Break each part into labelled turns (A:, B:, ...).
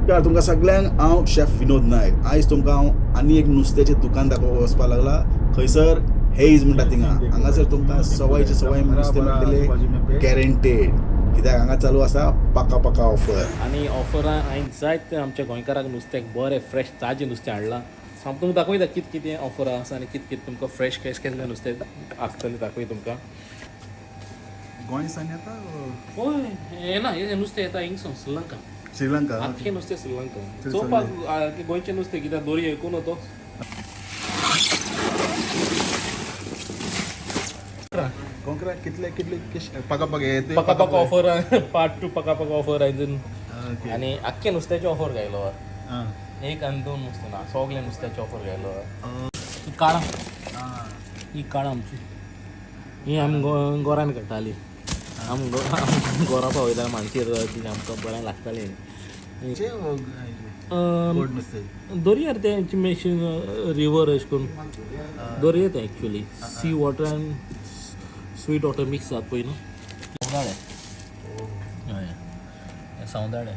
A: नमस्कार तुमकां सगळ्यांक, हांव शेफ विनोद नायक. आयज तुमकां हांव आनी एक नुस्त्याचें दुकान दाखोवपाक वचपाक लागला. खंयसर हेज म्हणटा थिंगा. हांगासर तुमकां सवायचे सवाय नुस्तें मेळटलें, गॅरंटेड. कित्याक हांगा चालू आसा पाका पाका ऑफर.
B: आनी ऑफरां हांवें जायते आमच्या गोंयकारांक नुस्त्याक बरें फ्रेश ताजें नुस्तें हाडलां. हांव तुमकां दाखयता कितें कितें ऑफर आसा आनी कितें कितें तुमकां फ्रेश कशें कसलें नुस्तें आसतलें दाखय तुमकां.
A: गोंय सान येता?
B: हय, येना हें नुस्तें येता हिंगसून श्रीलंका.
A: श्रीलंका.
B: आख्खें नुस्तें श्रीलंका चोवपाक गोंयचें नुस्तें कित्याक दोरी ऐकून तो.
A: कोंकरा कितले कितले पाका पाका?
B: पका पका ऑफर पार्ट टू. पका पका ऑफर आयजून आनी आख्खें नुस्त्याचें ऑफर घायलो. एक आनी दोन नुस्तें ना, सगळें नुस्त्याचें ऑफर घायलो. ही काळां, ही काळां आमची, ही आमी गोरान काडटाली. आम गोरां पावयताली मानशेर, ती आमकां बरें लागतालें. दर्यार तें रिवर अशें करून दर्या तें actually sea water and sweet water mix जाता पळय न्हू. सौंदाळे, हय, हें सौंदाळे.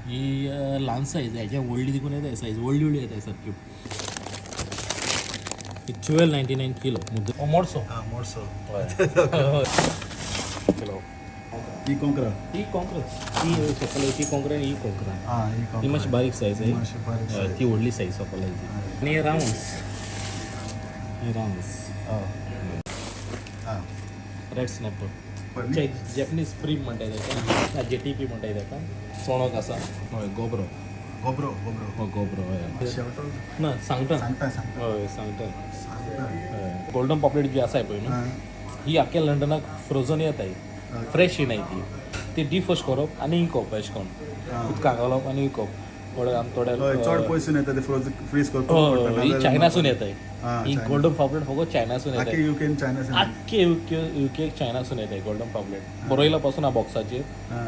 B: ही ल्हान सायज, हेच्या व्हडली देखून येता सायज व्हडली व्हडली येता सारक्यो. 12.99 किलो. हो मोडसो.
A: मोडसो.
B: हय, किलो.
A: ही कोंकरा?
B: ही कोंकरा, ही सोकलायची कोंकरा आनी ही कोंकरा.
A: ही.
B: ही मातशी बारीक सायज आहे.
A: मातशी बारीक.
B: हय, ती व्हडली सायज सोकलायची. आनी रावंस, हे रावंस. रेड स्नॅपर, जॅपनीज प्रीम म्हणटाय ताका, जेटीपी म्हणटाय ताका. चोणक आसा, हय, गोबरो.
A: गोबरो गोबरो.
B: हो, गोबरो, हय.
A: शेवटो.
B: ना, सांगता.
A: सांगता सांगता.
B: हय, सांगता.
A: सांगता.
B: हय, गोल्डन पॉपलेट जी आसा पळय न्हू, ही आख्या लंडनाक फ्रोजन येताय, फ्रेश येनाय ती. ती डिफोस्ट करप आनी विकप अशें करून, उदकां घालप आनी विकप. थोडे आम थोडे
A: चड पयसून येता ते, फ्रोज फ्रीज करपाक.
B: ही चायनासून येताय. ही गोल्डन पॉपलेट फकत चायनासून येताय.
A: आख्खे युकेन चायना.
B: आख्खे युके युकेक चायनासून येताय गोल्डन पॉपलेट. बरयलो पासून ना बॉक्साचेर,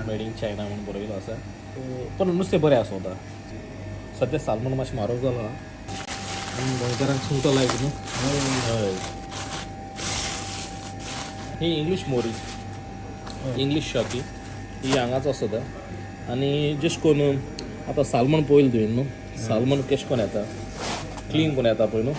B: मेड इन चायना म्हणून बरयलो आसा. पण नुस्तें बरें आसा. आतां सद्या सालमन मातशें म्हारग जालां आनी गोंयकारांक सुंगटां लायक न्हू. हय, ही इंग्लीश मोरी, इंग्लीश शाकी, ही हांगाच आसता. आनी जशें करून आतां सालमन पळयलें तुवें न्हू, सालमन कशें करून येता, क्लीन करून येता पळय न्हू,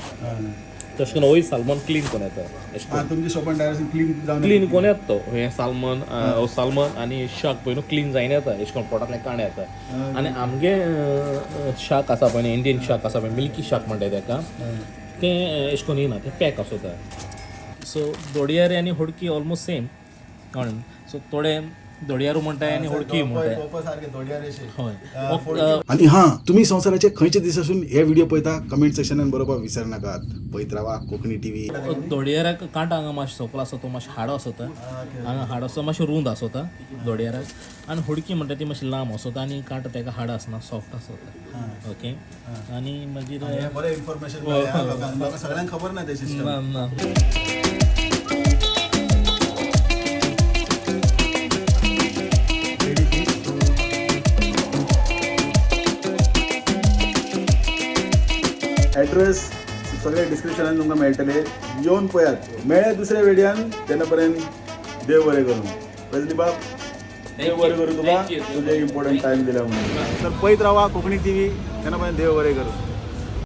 B: तशें करून वय सालमन क्लीन करून येता अशें करून.
A: तुमच्या शॉपान डायरेक्ट क्लीन जावन?
B: क्लीन कोण येता तो. हें सालमन, हो सालमन आनी शाक पळय न्हू, क्लीन जायना येता अशें करून, पोटांतल्यान काणें येता. आनी आमगे शाक आसा पळय, इंडियन शाक आसा पळय, मिल्की शाक म्हणटाय ताका, तें अशें करून येना, तें पॅक आसता. सो दोडयारे आनी होडकी ऑलमोस्ट सेम, कळ्ळें? सो थोडे दोडयारू म्हणटाय आनी होडकी म्हणटाय. हय.
A: आनी हां, तुमी संवसाराचे खंयचे दिसासून हे व्हिडिओ पळयता, कमेंट सेक्शनान बरोवपाक विसर नाकात. पळयत रावा कोंकणी टीव्ही.
B: दोडयेराक कांटो हांगा मातशें सोंपलो आसा, तो मातशें हाडो आसता हांगा, हाड आसता, मातशें रूंद आसता दोडयेराक. आनी हुडकी म्हणटा ती मातशी लांब आसता आनी कांटो ताका हाड आसना, सॉफ्ट आसता. ओके, आनी मागीर
A: बरें इन्फॉर्मेशन लोकांक, सगळ्यांक खबर ना ते सिस्टम.
B: ना ना.
A: ॲड्रेस सगळे डिस्क्रिप्शनान तुमकां मेळटले, येवन पळयात. मेळ्ळे दुसऱ्या व्हिडियोन, तेन्ना पर्यंत देव बरें करूं. वेजली बाब, देव बरें करूं तुका, तुजें इम्पॉर्टंट टायम दिला म्हणून. तर पळयत रावा कोंकणी टीव्ही. तेन्ना पर्यंत देव बरें करूं.